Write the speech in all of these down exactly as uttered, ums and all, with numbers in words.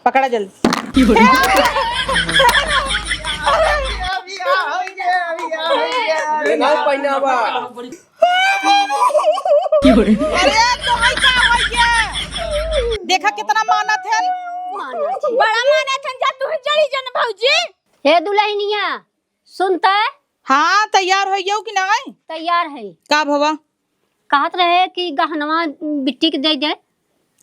पकड़ा जल्दी। अरे, ना पहनावा। अरे, तो है का हो गया? देखा कितना मानत है। बड़ा मानत है, जा तू ही चली जन भौजी। हे दुल्हनिया, सुनते? हाँ, तैयार हो गयो कि नाई? तैयार है। का भवा? कहत रहे कि गहनवा बिट्टी के दे दे।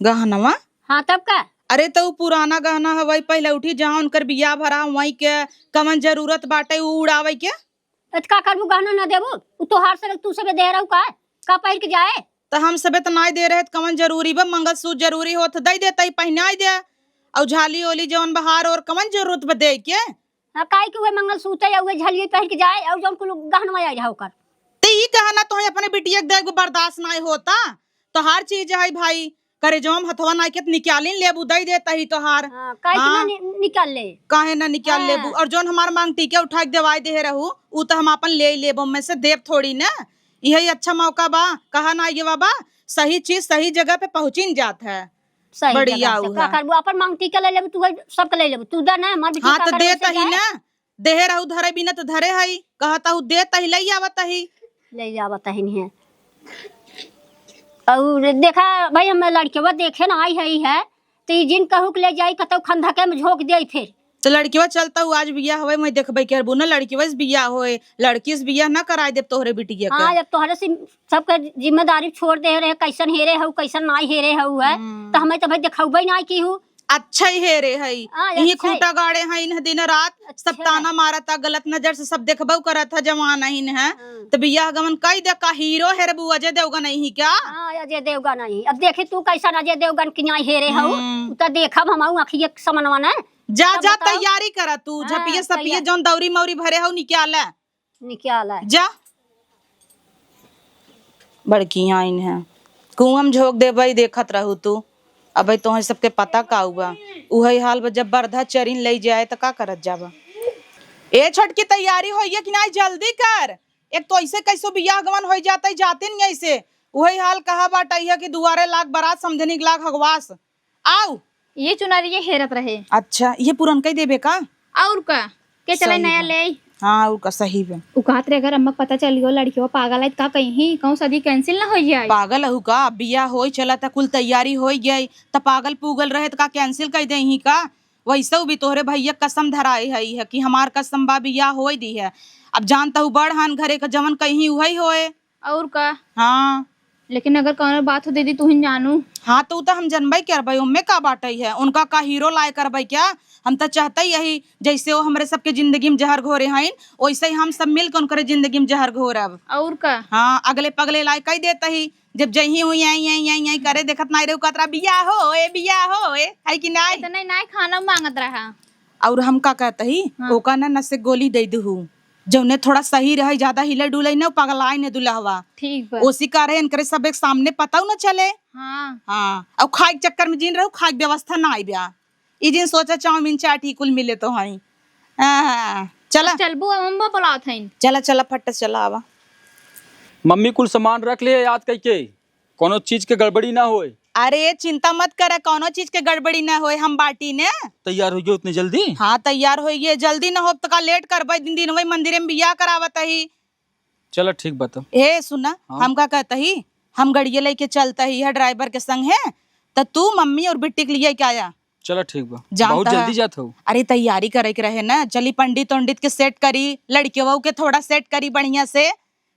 गहनवा? हाँ, तब का? अरे, तो उ पुराना गहना हवई, पहले उठी, जहाँ उनकर बियाह भरा, वहीं के कवन जरूरत बाटे उ उड़ावे के? त का करबू, गहना ना देबू? उ तोहार से तू सबे दे रहू का? का पहिर के जाए? त हम सबे त नाई दे रहे, त कवन जरूरी बा? मंगलसूत्र जरूरी होत, दे देता ही, पहनाई दे। और झाली ओली जवन बहार और कवन जरूरत बा दे के? हाँ, काहे कि उहे मंगलसूत्र या उहे झलिये पहिर के जाए और जौन कुल गहनवा आई रहा ओकर। ते ई कहना तोहे अपने बिटिया के देख बर्दाश्त नाई होता। तोहार चीज है भाई, करेजवा में हथवा नाई के त निकालिन लेबू, दई देता ही तोहार। हाँ, काहे कि हाँ। ना नि-, निकाल ले। काहे ना निकाल हाँ। लेबू? और जौन हमार मांग टीके उठा के देवाई देहे रहू, उ त हम आपन ले ही लेबो, में से देब थोड़ी ना। इहे अच्छा मौका बा, कहा ना ये बाबा, सही चीज सही जगह पे पहुँचिन जात है। सही बढ़िया जगह से। हुआ। का करबू? अपन मांग टीका ले लेबू, तू वही सबके ले लेबू। तू दे ना, हमार बिटिया हाँ, का तो करबू दे से तही जाए? ना। देहे रहू धरे बिना तो धरे हई। कहत हऊ दे तही, लई आवत ही। ले आवत ही नहीं है। और देखा भाई, हम लड़केवा देखे ना आई है, है। तो ई जिन कहू के ले जाई, कतौ खंधके में झोंक दे फिर। तो लड़केवा चलता हूँ, आज बियाह होए, मैं देखबे करबू ना, लड़केवा से बियाह होए, लड़की से बियाह ना कराए देब तोहरे बिटिया के। हाँ, जब तोहरे से सबके जिम्मेदारी छोड़ दे रहे, कैसन हेरे हऊ, कैसन नाई हेरे हऊ है, हम्म। तो हमें तो भाई देखौबे नाई की हूँ। अच्छा ही हेरे हई। हाँ, इही अच्छा ही। खूंटा गाड़े हईन दिन रात, सब अच्छा। ताना मारता, गलत नजर से सब देखबऊ करत है, जवान हईन है। हाँ। तो बियाह गवन कई दे, का हीरो हेरबू अजय देवगन ही क्या? हाँ, अजय देवगन ही। अब देखी तू कैसन अजय देवगन की नाई हेरे हऊ, हम्म। उ तो देखब हम अखिए के समनवा ने। जा, तब जा, बताओ। तैयारी करा तू, हाँ, झपिए सपिए तैयार। जौन दौरी मौरी भरे हऊ निकाले। निकाल आए। जा। बड़की आइन है। कुआं में झोंक देबई, देखत रहू तू। अबे तोहरे सबके पता का हुआ? उहई हाल बा, जब बरधा चरिन लई जाए, त का करत जाबा? ए छोटकी, तैयारी होइए कि नाई, जल्दी कर। एक तो ऐसे कैसो बियाह गवन होई जाता, जाते नहीं ऐसे। उहई हाल कहा बाटई है कि दुआरे लाग बरात, समझनी के लाग हगवास। आउ। ये चुनरिये हेरत रहे। अच्छा, ये पुरनका ही देबे का? और का? के चले सही नया बा। ले आई। हाँ, और का, सही बा। उ कहत रहे, अगर अम्मा के पता चल गयो, लड़कियों पागल है, त का कहीं, कहूँ शादी cancel ना हो जाए। पागल हऊ का? बियाह होई चला, त कुल तैयारी होई गई, त पागल पूगल रहे, त का cancel कर दे ही का? वैसे भी तोहरे भैया कसम धराए है, है कि हमार कसम बा, बियाह होई दी है। अब जानता हूँ, बड़ हन घरे का, जवन कहीं उहई होए। और का? हाँ। लेकिन अगर कौनो बात हो दीदी, तू ही जानू। हाँ, तो उ तो हम जनबे करबे, ओमे का बाटई है, उनका का हीरो लाए करबे क्या? हम तो चाहते ही यही, जैसे वो हमरे सबके जिंदगी में जहर घोरे हईन, वैसे ही हम सब मिल के उनकरे जिंदगी में जहर घोरब। और का? हाँ, अगले पगले लाए कई देता ही, जब जही हुई आई, आई, आई, आई करे, देखत नाई रहू, कहत रहा, "बिया हो, ए, बिया हो, ए," है कि नाई? इतना ही नाई खाना मांगत रहा। और हम का कहत ही, हाँ। ओका ना नस के गोली दे दहू, जौने थोड़ा सही रहे, ज्यादा हिले डुले न, पगलाए न दुल्हवा। ठीक बा। ओसी का रहे, इनकरे सब एक सामने पता न चले। हाँ। हाँ, और खाए के चक्कर में जिन रहू, खाए के व्यवस्था ना आई बा। ई जिन सोचा चाउमीन चाट ही कुल मिले तो हई। हाँ, चला। चलबू, अम्मा बुलावत हईन। चला, चला, फट से चला आवा। मम्मी कुल सामान रख ले याद कइके। कौनो चीज के गड़बड़ी ना होए। अरे, चिंता मत करे, कौनो चीज के गड़बड़ी ना होए, हम बाटी ने। तैयार हो गए उतने जल्दी? हाँ, तैयार हो गए, जल्दी ना हो तो का लेट करबे, दिन दिन वही मंदिरे में बियाह करावत ही। चलो ठीक बा तो। ए, सुना, हाँ। हम का कहत ही, हम गड़िया लेके चलत ही है ड्राइवर के संग है, त तू मम्मी और बिट्टी के लिए क्या आया? चलो ठीक बा। जानता बहुत है। जल्दी जात हो। अरे, तैयारी करे के रहे ना, चली पंडित उंडित के सेट करी, लड़के के थोड़ा सेट करी बढ़िया से।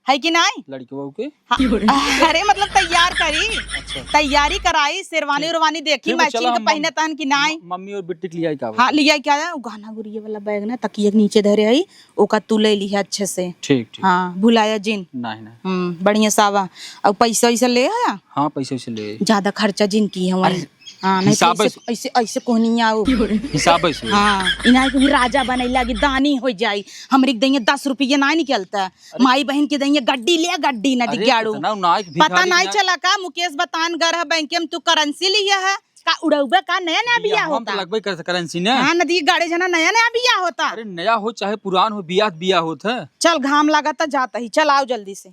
है कि नाई? लड़कवा के? हाँ। अरे मतलब तैयार करी। अच्छा। तैयारी कराई, शेरवानी ठीक। उरवानी देखी, ठीक बा, matching चलो के हम पहने मम-, तहन कि नाई। म-, मम्मी और बिट्टी के लिए आई का बा? हाँ, लिया क्या है? वो गहना गुरिया वाला बैग ना तकिया के नीचे धरे आई, ओका तू ले लिहा अच्छे से। ठीक, ठीक। हाँ, भुलाया जिन। नहीं, नहीं। हम्म, बढ़िया सावा। और पैसा वैसा ले आया? हाँ, पैसा वैसा ले आई। ज्यादा खर्चा जिन की है वहीं। अरे, हाँ, नहीं तो हिसाब ऐसे, ऐसे। ऐसे, ऐसे कोहनिया आओ। हिसाब ऐसे। हाँ, इनाई को भी राजा बने लागी, दानी हो जाई। हमरी के दइया दस रुपये ना निकलता। अरे माई बहन के दइया गड्डी ले गड्डी ना अरे दिग्याड़ू। इतना नाइक भिखारी पता नाई ना चला का मुकेश बतान गर है बैंक में तू currency लिया है का उड़ौबे का नया नया बिया बिया हम होता। तो लगबे करता currency ने। हाँ नदी गाड़े जना नया नया बिया होता। अरे नया हो चाहे पुरान हो बिया त बिया होत है। चल घाम लागता जाता ही चल आओ जल्दी से।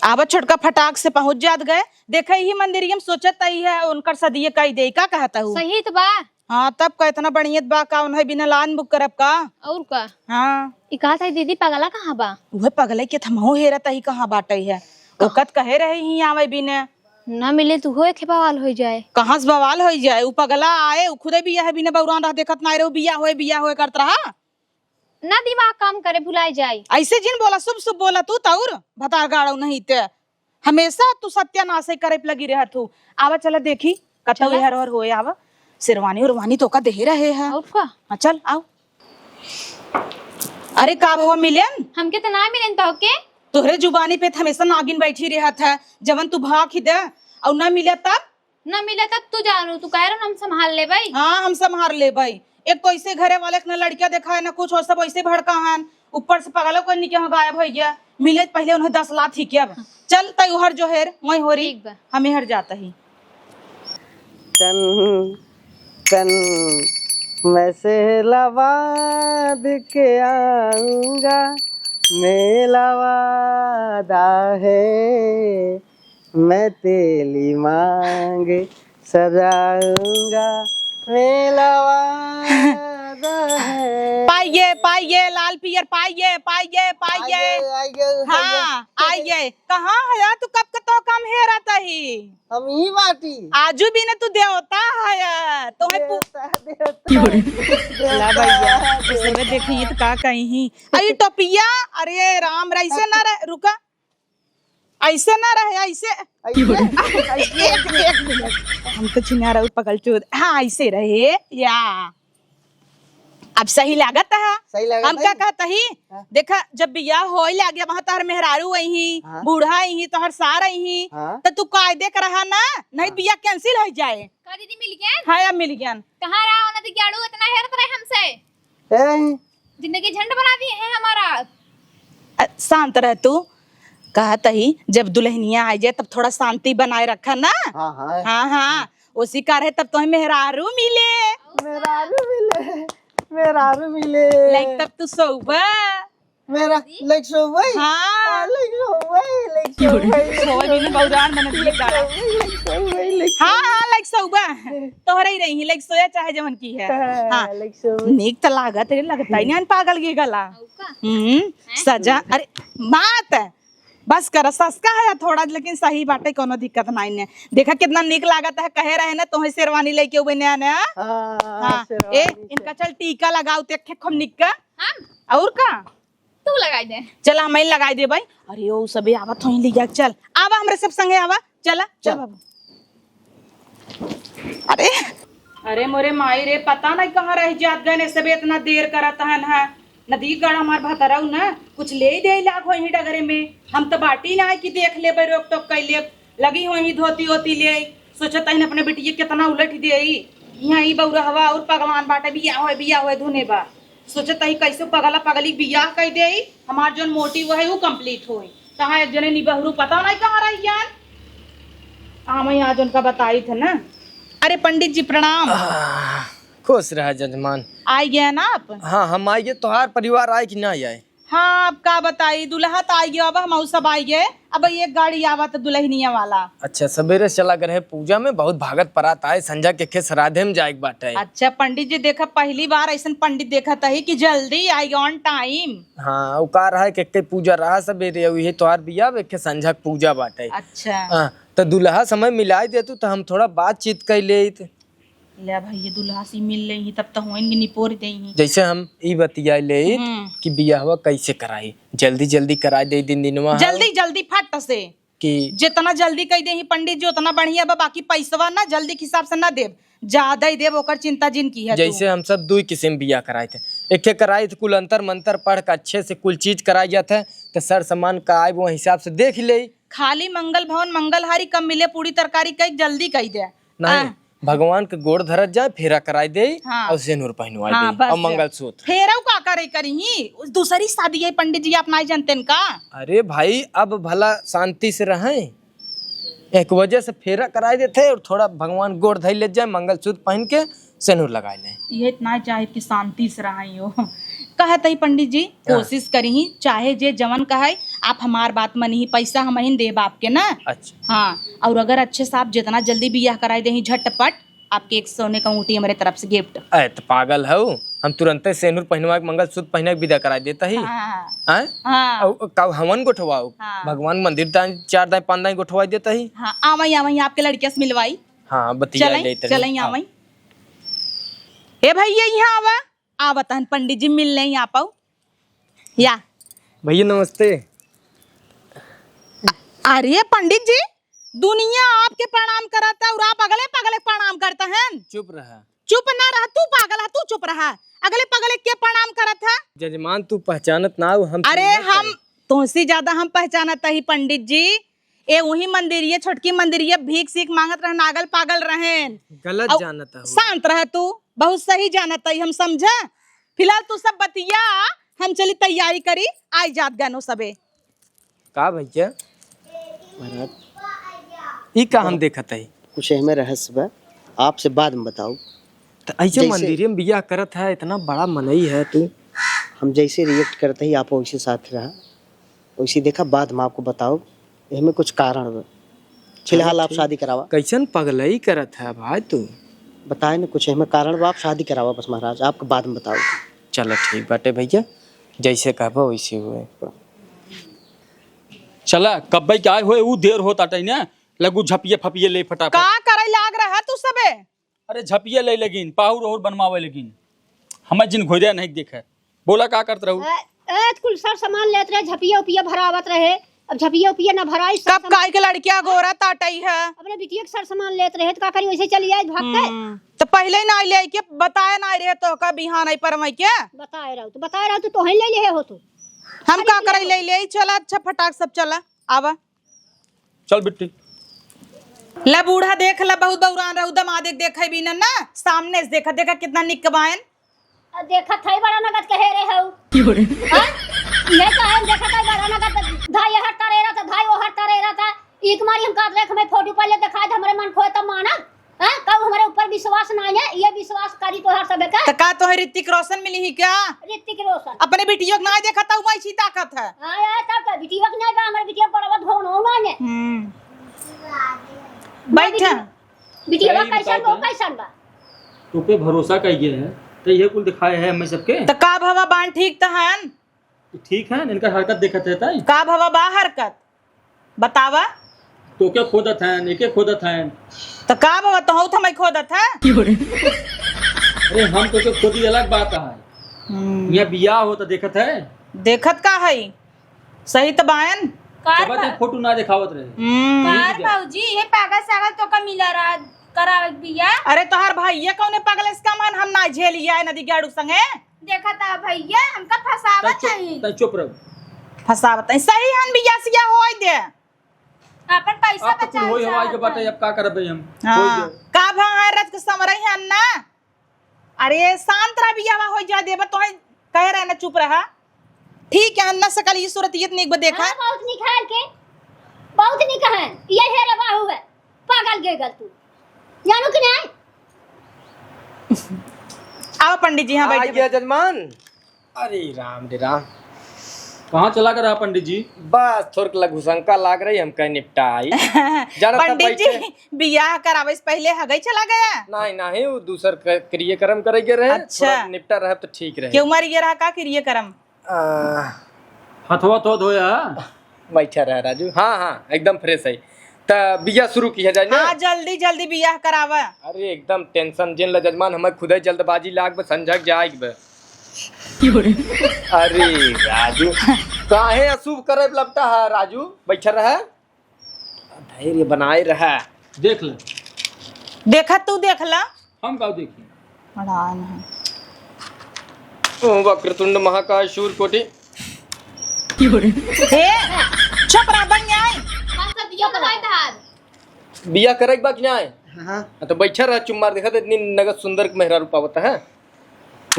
आवा छोटका फटाक से पहुँच जात गए। देखे ही मंदिरिया में सोचत आई है उनकर सदिये कई दे, का कहत हूँ? सही त बा। हाँ, तब का इतना बढ़िया बा का, उन्हें बिना लान बुक करब का? और का? हाँ। ई कहत है दीदी पगला कहाँ बा? उहे पगले के थमहो हेरत ही कहाँ बाटे है। कहाँ? ओकत कहे रहे ही आवे बिना। ना मिले तो उहो एक बवाल होइ जाए। कहाँ से बवाल होइ जाए? उ पगला आए, उ खुदे बिया है बिना बौरान रहा, देखत नाई रहो, बिया होए, बिया होए करत रहा। ना दिमाग काम करे, भुलाए जाए। ऐसे जिन बोला, शुभ शुभ बोला तू तौर भतार गाड़ो नहीं ते। हमेशा तू सत्यानाश ही करे पे लगी रहत हूँ। आवा चला देखी, कतौ चला। एहर ओहर होए आवा। शेरवानी उरवानी तो का देहे रहे है। और का? हाँ, चल, आओ। अरे का भवा मिलेन? हमके तो ना मिलेन तो के? तोहरे जुबानी पे त हमेशा नागिन बैठी रहत है, जवन तू भाग ही दे, और ना मिले तब? ना मिले तब तू जानू, तू कह रहे हम संभाल लेबै। हाँ, हम संभाल लेबै। एक तो ऐसे घरे वाले के ना लड़किया देखा है, ना कुछ, और सब ऐसे भड़का हन। ऊपर से पगलो को निके यहाँ गायब हो गया। मिले पहले उन्हें दस लात ही क्या? चल तै उहर जो हेर, मैं होरी, ठीक बा। हम इहर जाता ही। टन टन, मैं सेहलाबाद के आऊंगा, मेला वादा है, मैं तेली मांग सजाऊंगा, मेला वादा है। पाइए, पाइए, लाल पियर पाइए, पाइए, पाइए। आइए, आइए, हाँ, आइए। आइए। कहाँ है यार, तू कब का तो काम हेरत ही? हम ही बाटी। आजू भी न तू देवता है, तोहे पू- देवता, देवता, देवता। ला भैया, देवता। इसमें देखी, ये तो का कहीं ही। अरे टोपिया, अरे राम, ऐसे ना रहे, रुका, ऐसे ना रहे, ऐसे। ऐसे? एक, एक मिनट, हम तो छिनारा पकड़ चोद, हाँ, ऐसे रहे, या। अब सही लागत है। सही लागत हम है? का कहत ही? हाँ। देखा, जब बियाह होए लागे, वहाँ तोहर मेहरारू अइहीं, हाँ। बूढ़ा अइहीं, तोहर सार अइहीं, हाँ। तो तू कायदे के रहा ना, नहीं हाँ। बियाह cancel हो जाए। का दीदी मिल गया? हाँ, अब मिल गया। कहाँ रहा होना तो ग्याड़ू इतना हेरत रहे हमसे? ए। जिंदगी झंड बना दिए हैं हमारा। अ, शांत रह तू। कहत ही, जब दुल्हनिया आ जाए, तब थोड़ा शांति बनाए रखा ना। हाँ, हाँ। हाँ, हाँ। ओसी का रहे तब तोहे मेहरारू मिले। मेहरारू मिले, मेहरारू मिले। लाइक तब तू सोबा। मेरा लाइक सोबई? हाँ। हाँ, लाइक सोबई, लाइक सोबई। सोए भी नहीं, बौरान बन दिए गाड़ा। लाइक सोबई, लाइक हाँ, सोबई। हाँ, लाइक सोबा। तोहरे ही रही, लाइक सोया चाहे जवन की है। हाँ, हाँ। लाइक सोबई। नीक त लागत रे, लगता ही नहीं पागल के गला। हम्म, सजा, अरे, मात। बस कर, सस्ता है थोड़ा, लेकिन सही बाटे, कोनो दिक्कत नाई ने। देखा कितना नीक लागत है, कहे रहे ना तोहे शेरवानी लेके उबे नया नया। हाँ, हाँ, हाँ। शेरवानी ए, से। इनका चल टीका लगाओ, ते खे खूब निक का। हम? और का? तू लगाई दे। चला, हम ही लगाई दे भाई। अरे, ओ सबे आवत होई लिया, चल। आवा हमरे सब संगे आवा, चला, चल चल। बाबू। अरे, अरे मोरे माई रे, पता नहीं कहाँ रह जात गए, सबे इतना देर करत हन है। नदी गढ़ हमार भतरऊ न, कुछ ले ही दे लाग होई ही डगरे में। हम तो बाटी ना कि देख लेबे, रोक टोक कर लेब। लगी होई ही धोती ओती ले, सोचत हन अपने बिटिया कितना उलट दे। यहाँ ई बौरहवा और पगवान बाटे, बिया होए, बिया होए धुने बा। सोचत हई कैसे पगला पगली बियाह कर दे, हमार जौन motive है वो complete होई। कहाँ एक जने निबहरू पता नहीं कहाँ रह गयान। हाँ, मैं आज उनका बताई थे ना। अरे पंडित जी प्रणाम। आह, खुश रह जजमान। आई गए ना आप? हाँ, हम आई गए। तोहार परिवार आए कि ना आए? हाँ, अब का बताई, दुल्हा त आई गयो, अब हम सब आई गए। अब एक गाड़ी आवत दुल्हनिया वाला। अच्छा, सवेरे से चला गए रहे पूजा में, बहुत भागत परात आए, संझा के खे श्राद्धे में जाए के बाटे। अच्छा पंडित जी, देखा पहली बार ऐसन पंडित देखत ही कि जल्दी आई, on time। हाँ, उ का रहा कि एक्के पूजा रहा सवेरे, अउ इहे तोहार बियाह, एक्के संझा के पूजा बाटे। अच्छा। हाँ, त दुल्हा समय मिलाई देतू त हम थोड़ा बातचीत कर लेत। ले भाई, ये दुल्हा से मिल लेही, तब तो होइन के निपोर देही। जैसे हम ई बतिया ले हम्म। कि बियाहवा कैसे कराई, जल्दी जल्दी कराई दे दिन दिनवा है। जल्दी जल्दी फट से। कि जितना जल्दी कह देही पंडित जी उतना बढ़िया बा, बाकी पैसवा ना जल्दी के हिसाब से ना देब, ज्यादा ही देब, ओकर चिंता जिन की है तू। जैसे हम सब दुई किस्म बियाह कराए थे, एक एक कराए थे कुल अंतर मंतर पढ़ के अच्छे से कुल चीज कराई जात है, तो सर सामान का आए वो हिसाब से देख ले। खाली मंगल भवन मंगलहारी कम मिले, पूरी तरकारी कई जल्दी कह दे। नहीं, आ। भगवान के गोड़ धरत जाए, फेरा कराई दे हाँ। और सेनुर पहनवाई हाँ, दे बस और जा। मंगलसूत्र। फेरा का करे करी? दूसरी शादी है पंडित जी, आप नहीं जानते का? अरे भाई, अब भला शांति से रहें, एक वजह से फेरा कराई देते और थोड़ा भगवान गोड़ धई ले जाए, मंगलसूत्र पहन के सेनुर लगाई ले। ये इतना चाहे कि शांति से रही हो। कहत ही पंडित जी, हाँ। कोशिश करी, चाहे जे जवन कहे, आप हमार बात मनिही, पैसा हमहिन देब आपके ना। अच्छा। हाँ, और अगर अच्छे से आप जितना जल्दी बियाह कराई देही झटपट, आपके एक सोने का अंगूठी हमारे तरफ से gift। अरे, तो पागल हऊ? हम तुरंते सेनुर पहिनवा के, मंगलसूत्र पहिना के विदा कराई देता ही। हाँ। हैं? हाँ। और का हवन गोठवाऊ? हाँ। भगवान मंदिर दाई, चार दाई, पाँच दाई गोठवाई देता ही। हाँ, आवई, आवई, आपके लड़किया से मिलवाई। हाँ, बतिया चलई, ले तनी। चलई, हाँ। आवई। ए भैया, यहाँ आवा। आवत हन पंडित जी, मिल लें आप। या। भैया नमस्ते। अरे पंडित जी, दुनिया आपके प्रणाम करत है और आप अगले पगले प्रणाम करत हैं। चुप रहा। चुप ना रह, तू पागल है, तू चुप रहा। अगले पगले के प्रणाम करत है? जजमान, तू पहचानत ना हो, हम अरे चिन्हत हम है। तोहसे ज्यादा हम पहचानत ही पंडित जी। ए वही मंदिरिये, छोटकी मंदिरिये, भीख सीख मांगत रहन, नागल पागल रहन। गलत और जानत हो। शांत रह तू, बहुत सही जानत ही हम, समझा। फिलहाल तू सब बतिया, हम चली तैयारी करी, आई जात गनो सबे। का भैया? महाराज, ई का हम देखत हई? कुछ एहमे रहस्य बा, आपसे बाद में बताओ। त ऐसे जैसे मंदिरे में बियाह करत है, इतना बड़ा मनई है तू। हम जैसे react करत हई, आप वैसे साथ रहा, वैसे देखा, बाद में आपको बताओ, एहमे कुछ कारण बा। फिलहाल आप शादी करावा। कैसन पगलई करत है भाई तू? बताए न कुछ, एहमे कारण बा, आप शादी करावा बस महाराज, आपको बाद में बताओ। चला ठीक बाटे भैया, जैसे कहबो वैसे हुए। चला, कब्बे के आए होए, ऊ देर होत आटे ने, लगू झपिये फपिये ले फटाफट। का करे लाग रहा तू सबे? अरे झपिये ले लगिन, पाहुर ओहुर बनवावे लगिन। हमें जिन घोड़े नहीं देखे। बोला का करत रहू? ए, ए, कुल सर सामान लेत रहे, झपिये उपिये भरावत रहे। अब झपिये उपिये ना भराई, सर कब सामान काहे के लड़किया गोरा ताटई है? अपने बिटिया के सर सामान लेत रहे, तो का करी, वैसे चली आई भाग के। हम्म, तो पहले ही ना ले के बताए ना रहे तो का बिहान आई पर मैं के? बताए रहू, तो बताए रहू, तो तोहे ले ले हो तू। हम अरे का करे बिटिया ले ले, चला अच्छा फटाक सब चला। आवा। चल बिट्टी। ला बूढ़ा देख ला, बहुत बौरान रहू, दमादे के देखे बिना ना, सामने से देखा, देखा कितना निक बायन। आ देखत है बड़ा नगद के हेरे हऊ। की हो रे? हाँ? ये तो है, देखत है बड़ा नगद, धाई हर तरे रहता, धाई वो हर तरे रहता। एक मारी हम कहत रहे, हमें फोटो पहले दिखाए दे, हमरे मन खोए तब मानब। हाँ, कहू हमरे ऊपर विश्वास ना है, ये विश्वास करी तोहार सबे का? त का तोहे ऋतिक रोशन मिली ही क्या? ऋतिक रोशन। अपने बिटियो के ना देखत हऊ, मैं छी ताकत है। हाँ यार, तब का बिटियो के ना बा, हमरे बिटियो बड़वा धोन हो ना है। हम्म। बैठा। बिटियो, बिटियो ये कैसन बताओ बा, तो। कैसन बा? तो पे भरोसा कइगे है, तो ये कुल दिखाए है हमें सबके। त का भवा बान ठीक त हन? तो ठीक है, इनका हरकत देखत है ताई। का भवा बा हरकत? बतावा। तोके खोदत हैं, एके खोदत हैं। त का भवा, तोहू त हमें खोदत है? अरे, हम तोके खोदी अलग बात है। हम्म। यहाँ बियाह हो त देखत है? देखत का है? सही त बायन। कार कब तक भा- फोटो ना देखावत रहे? हम्म। कार भौजी, ये पागल सागल तोका मिला रहा, करावत बियाह। अरे, तोहार भैया कौने पागल इसका मन हम ना झेलिया है नदी गाड़ू संगे। देखा था भैया, हमका फंसावत तै चुप, नहीं। तै चुप रहो। फंसावत नहीं। सही हन बियाह सियाह होई दे। अपन पैसा आप तो कुल बचावे होई हवाई के चाहत बाटे, हन। अब का करबे हम? हाँ। होई दे। का भा है रच के समरई हन ना? अरे शांत रह बियाह होई जा देबा, तोहे कहे रहे ना चुप रहा। ठीक है, हन्ना सकल ई सूरत ये निक बा देखा। हाँ, बहुत निक है के, बहुत निक है। ये हेरे बाहू है, पागल गेगल तू। जानू कि नहीं? आओ पंडित जी, हाँ, आ बैठे, गया बैठे। जजमान। अरे राम रे राम, कहाँ चला गया रहा पंडित जी? बस थोड़क लघुशंका लाग रही, हम कहीं निपटा आई। जानत था पंडित जी, बैठे। बियाह करावे से पहले हगई चला गया? नहीं, नहीं, वो दूसर क-, क्रियाक्रम करे गए रहे, अच्छा। थोड़ा निपटा रहे तो ठीक रहे। क्यों मर गया रहा का क्रियाक्रम? आ, हथवा तो धोया। बैठा रह राजू। हाँ, हाँ, एकदम fresh है। त बियाह शुरू किया जाए ना? हाँ, जल्दी, जल्दी बियाह करावा। अरे, एकदम tension जिन ल जजमान, हमें खुदे जल्दबाजी लाग बा, संझक जाए बा। अरे राजू, काहे अशुभ करे लपटा है राजू? बैठा रह। धैर्य बनाए रहा। देख ले। देखा तू, देख ला। हम का देखी? बड़ा आन है। ओम वक्रतुंड महाकाय सूर्यकोटि। ए, चुप रह, बन जाए। हम सब बिया बनाए तहार। बिया करे के बा कि ना? हाँ। हाँ, तो बैठा रहा, चुप मार, देखा तो इतनी नगद सुंदर मेहरारू पावत है।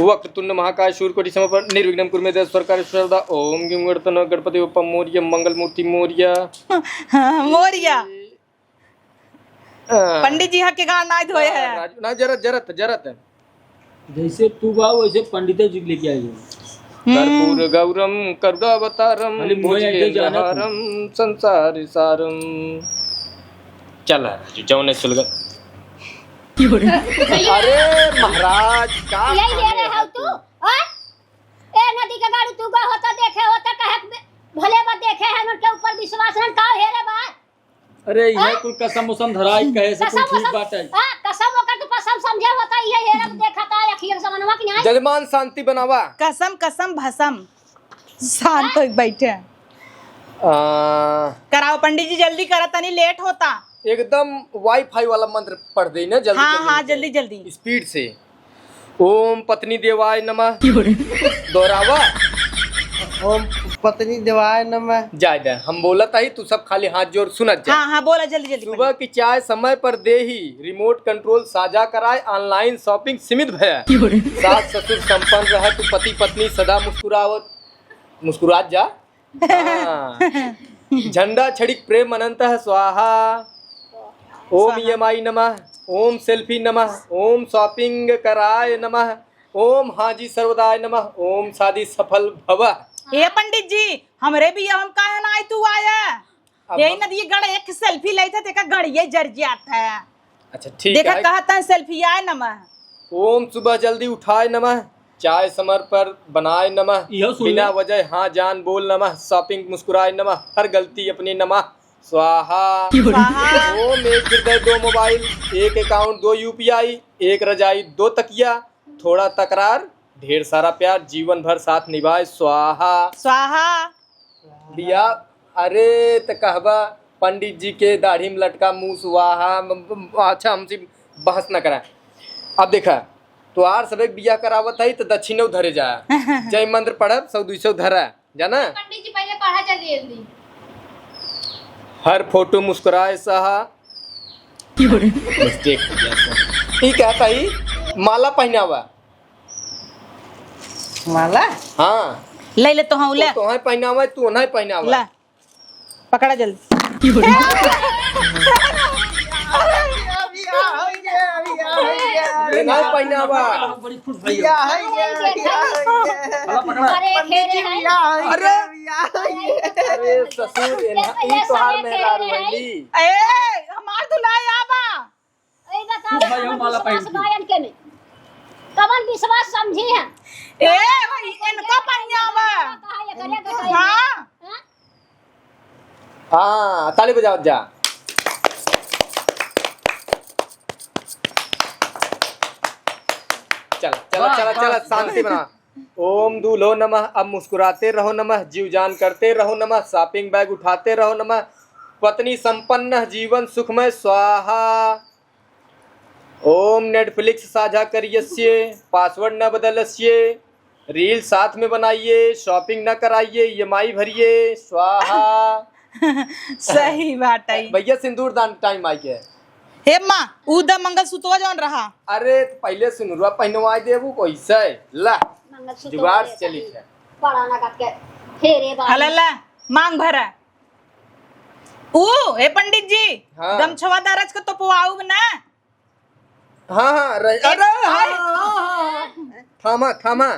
वक्रतुंड महाकाय सूर्यकोटि समप्रभ निर्विघ्नं कुरु मे देव सर्वकार्येषु सर्वदा। ओम गं गणपतये बप्पा मोरया मंगल मूर्ति मोरया। हाँ, मोरया। हाँ। पंडित जी हाँ के गाँव नाय धोए है। राजू, ना जरत, जरत, जरत। जैसे तू बा वैसे पंडित जी लेके आई हो। हम्म। कर्पूर गौरम करुणावतारम खाली मुँह भुजगेंद्र जाना था। हारम संसार सारम। चल राजू, जौने सुलगन। अरे महाराज, का यही खाने हेरे है हौ तू? तू? ओए? ए नदी के गाड़ू तू गए होता, देखे होता, कहे भले बा देखे हैं, उनके ऊपर विश्वास है, का हेरे बा? अरे, इहे हाँ? कुल कसम उसम धराई कहे से कुल कसम ठीक उसम, बाटे। हाँ, कसम ओकर तो कसम समझे होता, इहे हेरब देखा था, अखियन समनवा की नहीं। जजमान शांति बनावा। कसम, कसम, भसम। शांत हाँ? होके बैठे। आ, कराओ पंडित जी, जल्दी करा, तनी लेट होता। एकदम Wi-Fi वाला मंत्र पढ़ दे ना, जल्दी, हाँ, जल्दी, हाँ, जल्दी। जल्दी, जल्दी। Speed से। ओम पत्नी देवाय नमः। क्यों रे? दोहरावा। ओम पत्नी देवाय नमः। जाय दे, हम बोलत हई, तू सब खाली हाथ जोड़ सुनत जा। हाँ, हाँ, बोला जल्दी, जल्दी, सुबह पंडित। की चाय समय पर देही, remote control साझा कराए, online shopping सीमित भय। क्यों रे? सास ससुर संपन्न रहे, तू पति पत्नी सदा मुस्कुरावत, मुस्कुरात जा। हाँ। झंडा छड़िक प्रेम अनंत है स्वाहा। ओम स्वाहा। ईएमआई नमः, ओम सेल्फी नमः, ओम शॉपिंग कराय नमः, ओम हाजी सर्वदाय नमः, ओम शादी सफल भव। ए पंडित जी, हमरे बियाह में काहे ना आई तू आया? अब यही हम नदी गड़ एक सेल्फी लेते, तेका गड़िए जर जात है। अच्छा, ठीक देखा है। कहत हैं सेल्फी आय नमः। ओम सुबह जल्दी उठाय नमः, चाय समय पर बनाय नमः, इहो सुन बिना लो। वजह हाँ जान बोल नमः, शॉपिंग मुस्कुराय नमः, हर गलती अपनी नमः, स्वाहा। स्वाहा। ओम एक हृदय दो मोबाइल, एक अकाउंट दो यूपीआई, एक रजाई दो तकिया, थोड़ा तकरार, ढेर सारा प्यार, जीवन भर साथ निभाए, स्वाहा। स्वाहा। बियाह, अरे, त कहबा पंडित जी के दाढ़ी में लटका मूस, वाहा, म-, म-, अच्छा, हमसे बहस न करा। अब देखा, तोहार सबे के बियाह करावत हई, त दक्षिणो धरे जा। जय मंत्र पढ़ब, सौ दुई सौ धरा, जाना? पंडित जी, पहले पढ़ा जल्दी जल्दी। हर फोटो मुस्कुराए सहा। क्यों रे? Mistake हो गया था। ई कहत हई, माला पहनावा। माला? हाँ। ले ले तो हाँ, ले। तो तोहे पहनावा, तू ओन्हे पहनावा। ला। पकड़ा जल्दी। क्यों रे? अभी आ, हो गया, अभी आ, हो गया। ये ना पहनावा। बड़ी खुश भई। बियाह है ये, बियाह है ये। पकड़ा, पकड़ा। अरे, पंडित जी, खेले हैं। बियाह है अरे। ये, बियाह है ये। अरे ससुर, ये ना, तो ई ये तोहार सब मेहरारू खेले हैं। भइली। ए, हमार दुल्हा आवा। ए, बताओ, भाई, हम कवन माला विश्वास पहन के। बा इनके में? कवन विश्वास समझी है? ए, भाई, इनका पहनावा। कहा ये करे, कहा ये हाँ। हाँ? हाँ, ताली बजावत जा। चला, चला, वाह, चला, वाह, चला, शांति वाह। बना। ओम दूल्हो नमः, अब मुस्कुराते रहो नमः, जीव जान करते रहो नमः, शॉपिंग बैग उठाते रहो नमः, पत्नी संपन्न, जीवन सुखमय, स्वाहा। ओम Netflix साझा करियस्य, पासवर्ड न बदलस्य, रील साथ में बनाइए, शॉपिंग न कराइए, ईएमआई भरिए, स्वाहा। सही बात है। भैया सिंदूर दान टाइम आई गया। हे माँ, ऊ द मंगलसूत्रवा जौन रहा। अरे, त पहिले सिंदूरवा पहिनवाई देबू, कैसे? ला, मंगलसूत्र जुगाड़ वाले चली है। बड़ा नगद के फेरे बारी। हला ला, मांग भरा। ऊ, हे पंडित जी, हाँ। गमछवा दरज के तोपवाऊ ना। हाँ, हाँ, रह-, ए, अरे, हाँ, अरे। हाँ, हाँ, हाँ। थामा, थामा।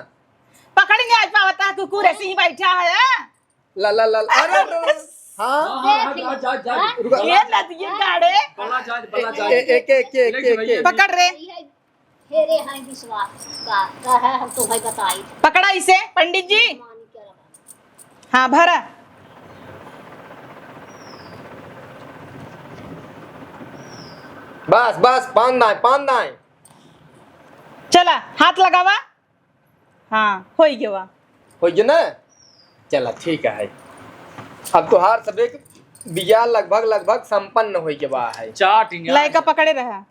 पकड़ के आज पावता, कुकुर ऐसे ही बैठा है। ला, ला, ला, अरे, अरे, हाँ। हाँ, हाँ, जा, जा, जा, रुका। ये लदिए गाड़े। बला जा, बला जा। ए, ए, के, के, लेकिन के, भैया के। पकड़ रे। फेरे हैं विश्वास का, का है, हम तुम्हें बताई। पकड़ा इसे, पंडित जी। मानी क्या लगा? हाँ, भरा। बस, बस, पान दाएं, पान दाएं। चला, हाथ लगावा। हाँ, होई गवा। होई गया ना? चला, ठीक है। अब तोहार सबे के बियाह लगभग, लगभग संपन्न होई गवा है। चाट इंडिया। लइका पकड़े रहा।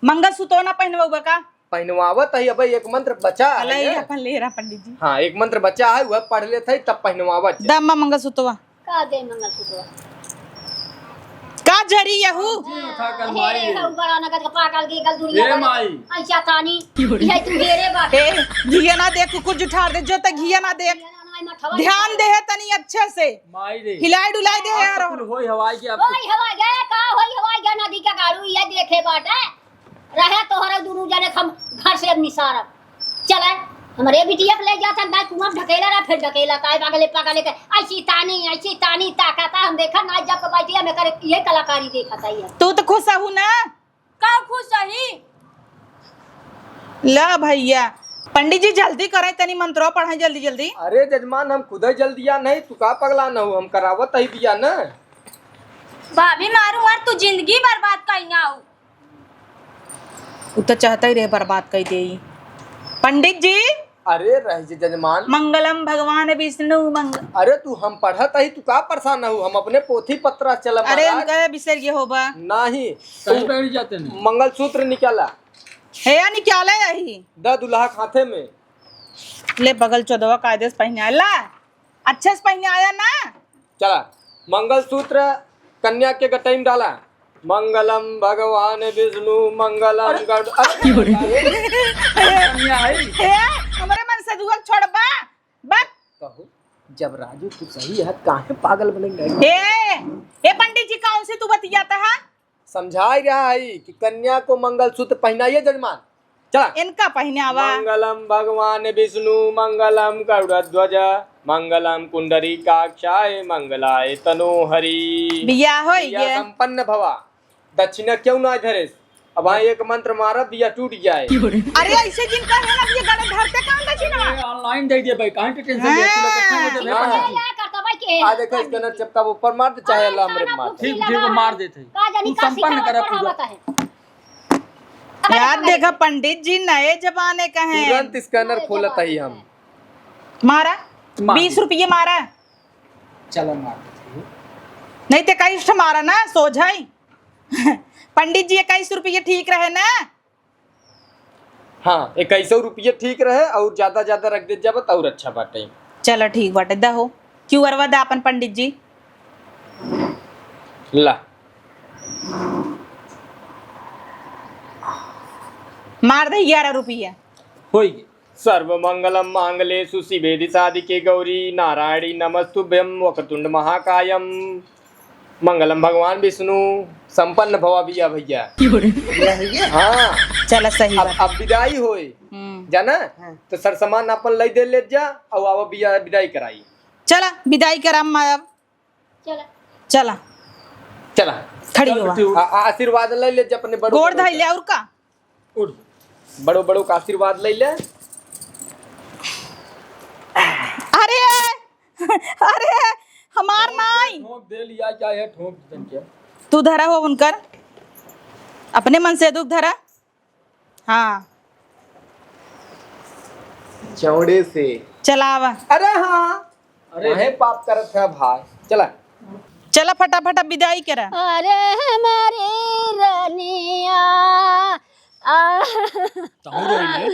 मंगलसूत्र ना पहिनवाऊ बा का? पहिनवावत है, अबे एक मंत्र बचा है अलाई ना? अपन ले रहा पंडित जी। हाँ, एक मंत्र बचा है, वह पढ़ लेत है, तब पहिनवावत है। द अम्मा मंगलसूत्रवा। का दे मंगलसूत्रवा? का जरी यहू? जी, उठा कर हे माई। रे, हऊ बड़ा नगद का पागल के गल दुनिया ए भर। माई। ऐसा तानी, यह तू हेरे बाटे। ए, घिया ना दे, कुकुर जुठार दे, जो तक घिया ना दे। घिया ना, ना, ना, ठवा ध्यान ठवा। दे है तनी अच्छे से। माई रे। हिलाई डुलाई दे है अब यार। तो कुल होई हवाई के अब तो। होई हवाई गए, का होई हवाई गए, नदी का गाड़ू ये देखे बाटे। रहे तोहरे दुनू जने हम घर से अब निसारब। चले। हमरे बिटिया के ले जात है, ना कुआं ढकेला रहा, फिर ढकेला, ताई पागले, पागले के, ऐसी तानी, ऐसी तानी, ताकत है, हम देखा ना, जब के बैठिया में करे, ये कलाकारी देखत है ये। तू तो खुश हऊ ना? का खुश हई? ला भैया, पंडित जी जल्दी करें, तनी मंत्रो पढ़ें जल्दी, जल्दी। अरे जजमान, हम खुदे जल्दिया नहीं, तू का पगला न हो, हम करावत ही बिया न। भाभी मारू मार, तू जिंदगी बर्बाद कइना हो। उ तो चाहता ही रहे बर्बाद कई देई। पंडित जी। अरे रह जे जजमान। मंगलम भगवान विष्णु मंग- अरे तू हम पढ़त ही, तू का परेशान हो? हम अपने पोथी पत्रा चला अरे महाराज। हम कहे बिसर गए होबा। नहीं। सही बैठ जाते नहीं। मंगलसूत्र निकाला। हे या निकाले यही। द दुल्हा के हाथे में। ले बगल चोदवा कायदे से पहिने आया। ला, अच्छे से पहिने आया ना। चला, मंगलसूत्र कन्या के गटई में डाला। मंगलम भगवान विष्णु मंगलम अरे। गरुड़, अरे, कन्या आई। हे, हमरे मन से दुगल छोड़बा। बक। कहो, जब राजू तू सही है, काहे पागल बनेंगे? हे, हे पंडित जी, कौन से तू बतियाता है? समझाई रहा है कि कन्या को मंगलसूत्र पहनाइए जजमान। चला। इनका पहनावा। मंगलम भगवान विष्णु मंगलम गरुड़ध्वज मंगलम कुंडली काक्षाय मंगलाय तनोहरी। बियाह होई बिया गया। संपन्न भवा। दक्षिणा क्यों ना धरे? अब हाँ एक मंत्र मारा, बिया टूट जाए। अरे ऐसे जिनका है ना, ये गलत धरते कौन दक्षिणा? अरे, online दे दिए भाई, काहे के tension ले? तू लोग कितना हाँ। दे दे, हाँ। पंडित जी। आ देखा, इसका ना चपका ऊपर मार दे, चाहे अल्लाह हमरे मार दे। ठीक, ठीक, वो मार देते हैं। का जानी तू का संपन्न सिखावत करा पूजा। पढ़ावत है। यार देखा, पंडित जी नए जमाने का है। तुरंत scanner खोलत ही हम। मारा, मार दे। बीस रुपये मारा। चलो मार दे। नहीं तो इक्कीस ठो मारा ना, सोझाई। पंडित जी, इक्कीस रुपये ठीक रहे ना? हाँ, इक्कीस रुपये ठीक रहे और ज्यादा ज्यादा रख दे जाबत और अच्छा बाटे। चलो ठीक बाटे, दहो। QR वा दा अपन पंडित जी। ला। मार दे ग्यारह रुपया। होई गई। सर्व मंगलम मांगले सुशिवे दिसादिके गौरी नारायणी नमस्तुभ्यम वक्रतुंड महाकायम। मंगलम भगवान विष्णु संपन्न भवा बिया भैया। हाँ। चला सही अब, बात। अब विदाई होए। हम्म। जाना? हाँ। तो सरसामान अपन लई दे ले जा और आवा बिया विदाई कराई। चला विदाई करा माँ अब। चला। चला। चला। खड़ी चल हुआ। बेटी, आ-, आ-, आशीर्वाद ले ले जा अपने बड़ो गोड़ बड़ो धइले का। और का? उठ। बड़ो बड़ो का आशीर्वाद ले ले। अरे, अरे, हमार नाई। ठोंक दे लिया क्या है, ठोंक दे क्या? तू धरा हो उनकर, अपने मन से दुख धरा। हाँ। चौड़े से। चलावा। अरे हाँ। अरे। काहे पाप करत है भाई? चला। चला फटाफट अब विदाई करा। अरे हमारी रानिया, आ, तहूँ रोई ले।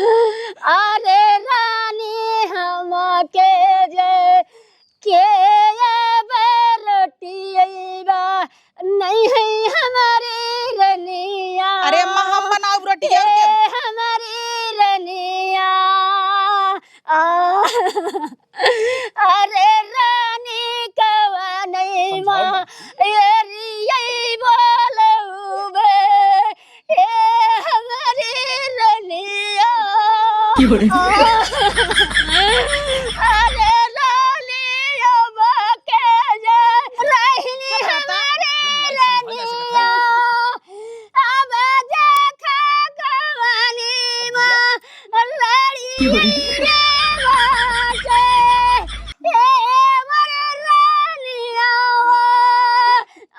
अरे रानी हमके जे के अब रोटियैबा, नहीं है हमारी रनिया। अरे अम्मा, हम बनाउब रोटी और ए क्या? हमारी रनिया। आ, अरे रानी कवा नहीं समझाओ माँ, ना। ए रियै बोलबे। ए हमरी रनिया। की हो रे? अरे रनिया बाके जे रही हमरी रनिया। अब देखा कवानी माँ लड़ी की हो रे? रे बाटे। ए हमरी रनिया।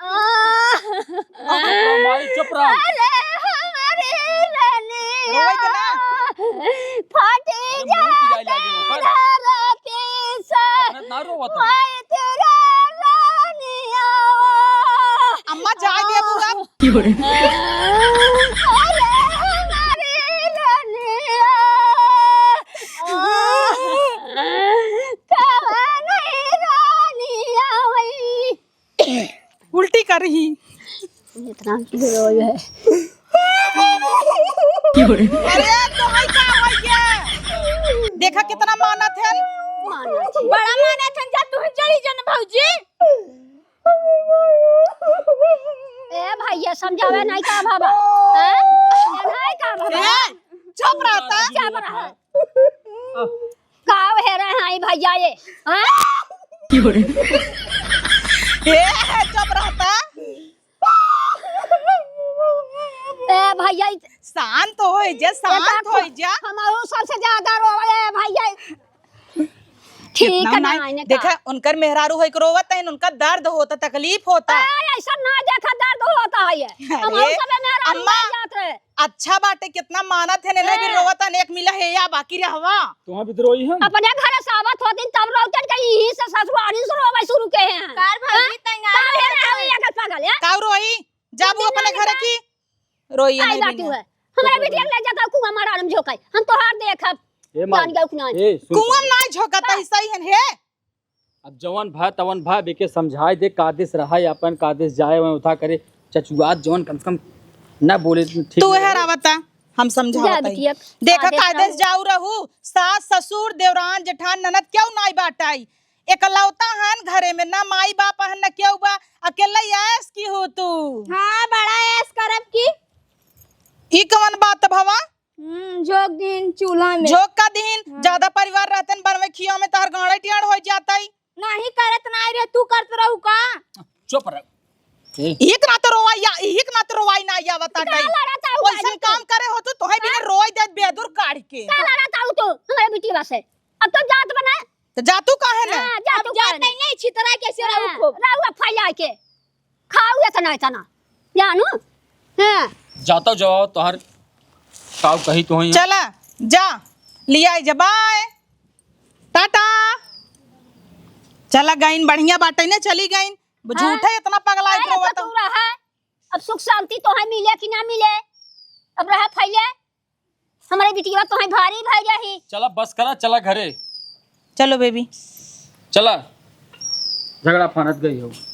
आह। चुप रहो माई, चुप रहो। अरे हमारी रनिया। रोवै के ना। फाटी अरे मुंह पिराई लागे ऊपर। धरती से। अपने ना रोवत हो। माई तेरा रनिया। अम्मा जाए दे बुआ। अरे हमारी रनिया। कवा नहीं रनिया वही। उल्टी कर रही। इतना की रोई है। अरे, तो है का हो गया? देखा कितना मानत है। बड़ा मानत है, जा तू ही चली जन भौजी। ए भैया, समझावे नहीं का बाबा? हैं? ए, नहीं का बाबा? ए, चुप रहता। चुप रहा। का हेरे हैं भैया ये? हाँ? ए, चुप रहता। ए भैया, ई शांत होइ जा, शांत होइ जा। हम सबसे ज्यादा रोवे भैया। ठीक कितना ना, नाई, इन्हें देखा, का? उनकर मेहरारू होइके रोवत है, उनका दर्द होता, तकलीफ होता। ए, ऐसा ना देखा, दर्द होता है ये। हम अरे, सबे मेहरारू अम्मा, मर जात रहे। अच्छा बाटे, कितना मानत है, नहीं भी हाँ। रोवत है, एक मिला है या बाकी रहवा। तुम्हार भी तो रोई हम। अपने घर से आवत होती तब रोते, कहीं यहीं से ससुरारी से रोवे शुरू के हैं। कार भौजी, हाँ? तैयार का है है? रहा है, ये पागल है? का रोई? जब वो अपने घर की रोइए आई नहीं बाटू बिना। है। हमरा तो बिटिया ले जाता कुआं मारा हम झोंकाई। हम तोहार देखब। ए माई, जान गए कि नहीं? ए, सुन कुआं पहले। ना झोंकत है, सही है, हे? अब जवन भा तवन भा, बेके समझाए दे, कादेस रहा है अपन, कादेस जाए वह उठा करे, चचुआत जवन कम से कम ना बोले, ठीक तू नहीं है रहे। रावता, हम समझावत जा है। बिटिया, देखा कादेस कादेस रहू। जाऊ रहू, सास ससुर देवरान जेठान ननद क्यों नाई बाटाई? एकलौता हन घरे में, ना माई बाप हन, ना केहू बा, अकेले ऐश की हो तू। हाँ, बड़ा ऐश करब की। ई कवन बात भवा? हम्म, झोंक दिन चूल्हा में। झोंक का दिन? हाँ। ज्यादा परिवार रहते न बनवे खिया में तहर गाड़ा टियाड़ हो जाता ही। नहीं करत नाई रे, तू करत रहू का? चुप रह। ए। एक ना तो रोवाई या, एक ना तो रोवाई ना या बता का टाई। लड़ा ताऊ वैसन बाजी तू? काम करे हो तू, तोहे बिना हाँ? रोई दे बेदुर काढ़ के। का लड़ा ताऊ तू? हमारे बिटिया से। अब तो जात बना। तो जा तू काहे ना? हाँ, जा अब तू जात काहे ना? नहीं, नहीं, छितरा के से रहू हाँ, खूब। रहू अब फैला के। खाऊ इतना, इतना। जानू? हाँ। जाता जाओ, तोहर काऊ कही तो होई। चला, जा। लिया जा, बाय। टाटा। चला गईन, बढ़िया बाटे ने, चली गईन। हाँ। झूठे इतना पगला अरे, रोवत तो हो। तू रहा। अब सुख शांति तोहे मिले कि ना मिले? अब रहा फैले। हमरे बिटिया तोहे भारी भई जाही। चला बस करा, चला घरे। चलो बेबी। चला, झगड़ा फानत गई हो।